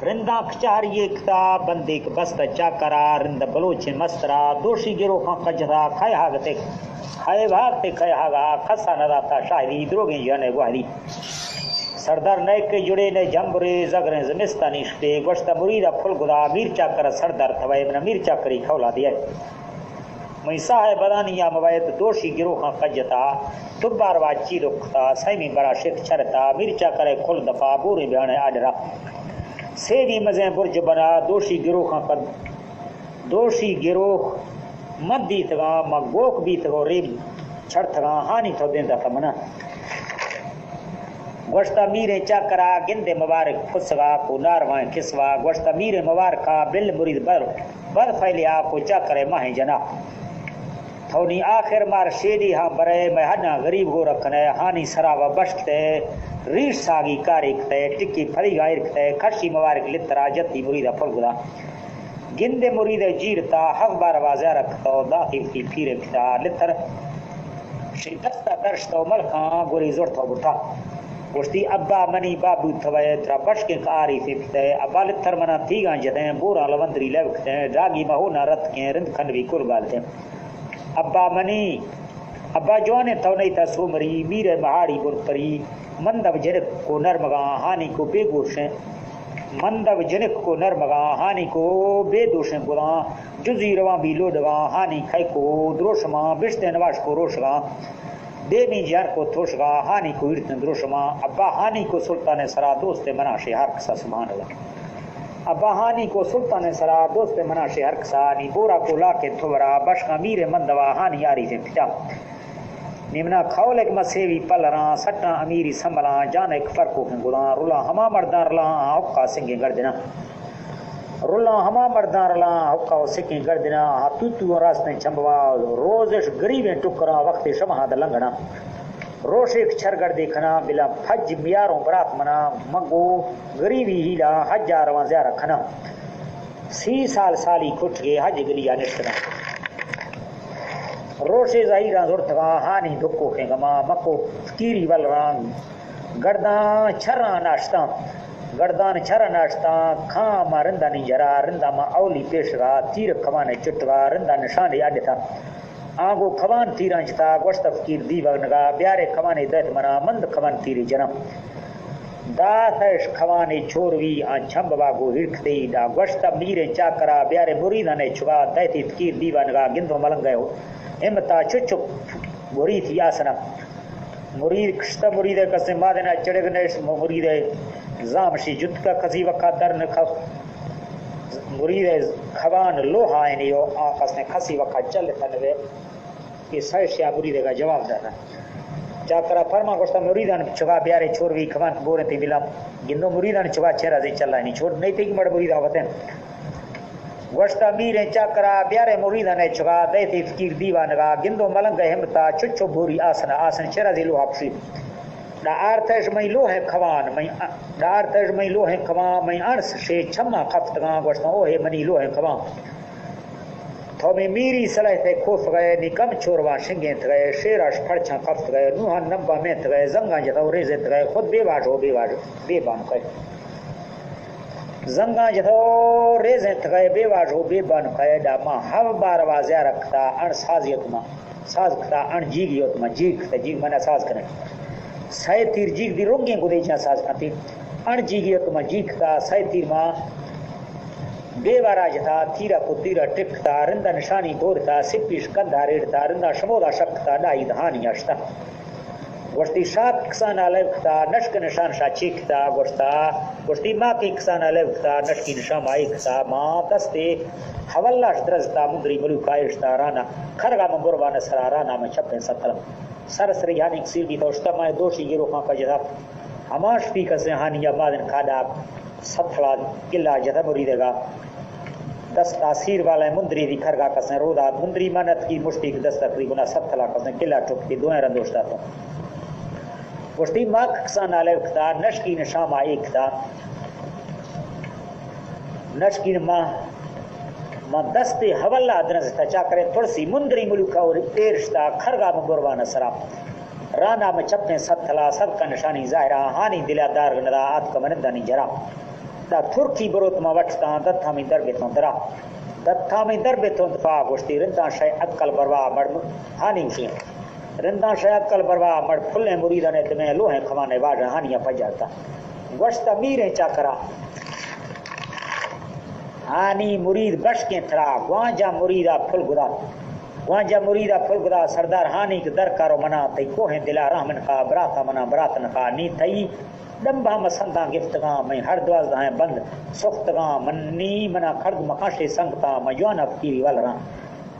رنداں کچہری کتا، بندیک بستہ چاکرا، رند بلوچیں مسترا، دوشی گروخاں کجتا، کھائے ہاگتے، کھائے بھاگتے، کھائے ہاگا، کسا نہ داتا شاہدی، دروگیں جنے گواہدی۔ سردار نئے کہ جڑے نئے جمبرے، زگریں زمستانی شپے، گوشتہ مریدا پھل گدا، میر چاکر سردار تھوئے، منا میر چاکری کھولا دیئے۔ مئی ساہ بدانی یا مبایت، دوشی گروخاں کجتا، تبار واچی رکھتا، سیمی برا شت چرتا، میر چاکرے کھل دفا، بوریں بیانے آڈرا۔ سیمی مزیں برج بنا، دوشی گروخاں کج، دوشی گروخ من دیتگاں، ما گوک بیتگو ریم چڑتگاں، ہانی تو دیندا تمنا۔ گوشتہ میریں چاکرا گندے مبارک پھسگا، کو ناروائیں کسوا، گوشتہ میریں مبارکا بل مرید بر، بر پھیلیا، کو چاکرے ماہیں جنا۔ تھونی آخر مار شیڈی ہاں برے، میں ہڈاں غریب گورا کنے، ہانی سرا و بشکتے، ریش ساگی کاری کتے، ٹکی پھلی گائر کتے، کھشی مبارک لترا جتی مریدا پھل گدا۔ گندے مرید جیرتا، ہف بار بازار کتو، داتی وتی پیر پتا لتر شی دستا درشتو، ملکاں گوری زرتو برتا۔ گوشتی، ابا منی بابو تھوئے، ترا بشکیں کاری پتے، ابا لتر منا تیگاں جتیں، بوراں لوندری لیو کتیں، ڈاگی مہو نہ رتکیں، رند کھنوی کل گالتیں۔ ابا منی، ابا جوانیں تو نہیں تا سومری، میرے مہاڑی بن پری، مندب جنک کو نرمگاں، ہانی کو بے گوشیں، مندب جنک کو نرمگاں، ہانی کو بے دوشیں گداں، جزی رواں بی لوڈگاں، ہانی کھئی کو دروشماں، بشتیں نواش کو روشگاں، دیمی جہر کو تھوشگاں، ہانی کو ہیرتیں دروشماں، ابا ہانی کو سلطان سرا دوست منا شے ہر کسا، سبحان اللہ۔ ابا ہانی کو سلطان سرا دوست منا شے ہر کسا، نی بورا کو لاکیں تھورا، بشکاں میر مندوا، ہانی یاری سے پچا۔ نی منا کھولک مسیوی پلراں، سٹاں امیری سملاں، جانک فرقوکیں گداں، رلاں ہما مرداں رلاں، آ حقا سنگیں گردناں۔ رلاں ہما مرداں رلاں، حقا و سکیں گردناں، آ توتو راستیں چمبوا، روزش گریبیں ٹکراں، وقت شمہاد لنگڑاں۔ روشیک چھرگڑدے کناں، بلاں پھج میاروں برات مناں، مگو گریبی ہیلاں، حجا رواں زیارہ کناں۔ سی سال سالی کھٹگے، حج گلیا نشتگاں۔ روشے زہیراں زرتگاں، ہانی دکوکیں گماں، مکو فقیری ولراں، گرداں چھراں ناشتاں، گردان چھر ناشتاں، کھاں ما رندانی جرا، رندا ما اولی پیشگا، تیر کھوانے چٹگا، رندا نشانے اڈتا۔ آنگو کھوان تیراں جتا، گوشت فقیر دیوانگا، بیارے کھوانے دہت منا، مند کھوان تیرے جناں۔ داتش کھوانے چوروی، آں چمبوا گو ہڑکتے، دا گوشت میریں چاکرا، بیارے مریدانے چگا، دہتی فقیر دیوانگا، گندو ملنگے ہمتا چچو گوری تھی آسنا۔ مرید کشتہ، مرید کسیں مادنا چڑگ نشت، مرید زامشی جتکا کسی وقت در نکھو۔ مرید کھوان لوہا اینی و آ کسیں کسی وقت چل تنوے۔ یہ سائشیا مرید کا جواب داتا۔ چاکرا فرما گوشتا مریدان چگا بیارے چوروی کھوان بوریں تی بلا۔ گندو مریدان چگا چرا زی چلائنی چھوڑ نہیں تی مڑ مرید آوتیں۔ گوشتہ میریں چاکرا، بیارے مریداں چگا، دئیتے فقیر دیوانگا، گندو ملنگ ہمتا، چچو بوری آسن، آسن چرا زی لوہا پشی۔ ڈا آرتش مئی لوہ کھوان، مئی ڈا آرتش مئی لوہ کھوان، مئی انس شے چما کفتگاں، گوشتاں اوہے منی لوہ کھوان۔ تو میں میری صلاح تے کھوف گئے، نی کم چورواں شنگیں تگئے، شیراش پھڑچاں کفت گئے، نوہاں نمبا میں تگئے، زنگاں جتو ریزیں تگئے، خود بے واجو، بے واجو، بے بانکئے۔ زنگاں جتو ریزیں تگئے، بے واجو، بے بانکئے، ڈا ما ہو باروا زیارہ کتا، اڑ سازی اتما، ساز کتا، اڑ جیگی اتما، جیگ کتا، جیگ منا ساز کنئے۔ سئے تیر جیگ دی رنگیں گدیجاں ساز کنتی۔ اڑ جیگی اتما، جیگ کتا، سئے تیر ما بے وارا جتا، تیرا کو تیرا ٹکتا، رندا نشانی دورتا، سپیش کندھا ریڑتا، رندا شمودا شکتا، ڈائی دہانی اشتا۔ گوشتی شاک کسانا لیوکتا، نشک نشان شا چیکتا، گوشتا، گوشتی ما کی کسانا لیوکتا، نشکی نشان ما ایکتا، ما دستے حوالاش درزتا، مندری ملوکا ایشتا رانا، کھرگا من بروانا سرا رانا من چپیں ستلم۔ سر سری ہانی کسیر بیتا، اشتا ما دوشی گیروکاں کا جتا۔ ہماش پی کسے ہانی یا مادن کھاڈا ستھلا گلا جتا مریدگا۔ دست آسیر والا مندری دی کھرگا کسیں رودا، مندری منت کی مشتی کی دست اکری گنا ستھلا کسیں گلا ٹک کی دوئیں رندوشتا تو۔ گوشتی ما کسان آلے کتا، نشکی نشاما ایک کتا۔ نشکی ما، ما دست حوالا درنز تا چا کرے ترسی مندری ملوکا اور ایرشتا کھرگا من بروان سرا۔ رانا من چپیں ستھلا، سبکا نشانی ظاہرا، ہانی دلا دارگ ندا، آتکا من دانی جرا۔ دا ترکی بروت ما وٹتاں، دتامی در بیتوں درا۔ دتامی در بیتوں دفا گوشتی، رنداں شے عقل بروا مڑ ہانی گوشی۔ رنداں شے عقل بروا مڑ پھلیں مریداں نے دمیں لوہیں کھوانے واجہ ہانیاں پجارتا۔ گوشتا میریں چاکرا، ہانی مرید بشکیں ترا، گوانجا مریدا پھل گدا۔ گوانجا مریدا پھل گدا، سردار ہانی کہ در کارو منا، تئی کوہیں دلا رحمن کا، براتا منا برات نکا، نی تئی ڈمباں مسنداں گپتگاں، مئے ہر دوازدہیں بند سختگاں، من نی منا کھڑگ مکاں شے سنگتاں، من جوان ء فقیری ول راں۔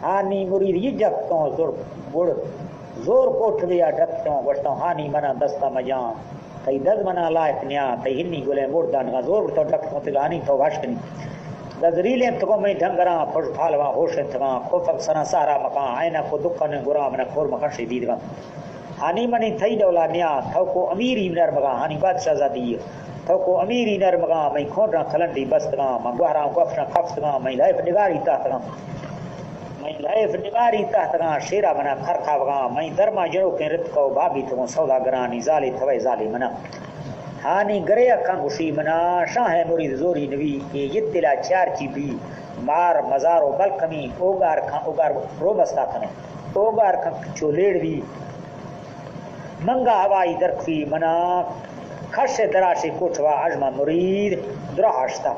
ہانی مرید یہ جکتوں زور گڑ، زور کوٹھوے ء ڈکتوں، گوشتوں ہانی منا دستا مجاں، تئی دز منا لائق نیاں، تئی ہنی گلیں مردانگاں، زور گڑتوں ڈکتوں تگانی تو وش کنی۔ دز ریلیں تگوں مئے ڈنگراں، پھڑ پھالواں ہوش انتگاں، کوفک سراں سہرا مکاں، عینک و دکانیں گراں منا کور مکاں شے دیدگاں۔ ہانی منی تئی ڈولا نیا، تو کو امیری نرمگاں، ہانی بادشاہ زادی، تو کو امیری نرمگاں، مئی کھونڈاں کھلنڈی بستگاں، من گوہراں گوفشاں کپتگاں، مئی لائف نگاری تاہتگاں، مئی لائف نگاری تاہتگاں، شیرا منا کھر کھاوگاں، مئی درما جنوکیں رتکو بابی تگوں سوداگرانی زالی توے زالی منا۔ ہانی گرے اکھاں گوشی منا، شاہ مرید زوری نوی، اے یہ دلا چار چی بی، مار مزار و بلکمی، اوگار کھاں اوگار روبستا کنو۔ اوگار کن چو لیڑ بی۔ منگا ہوائی درکفی منا کش دراشی کوٹوا اژما مرید دراہ اشتا۔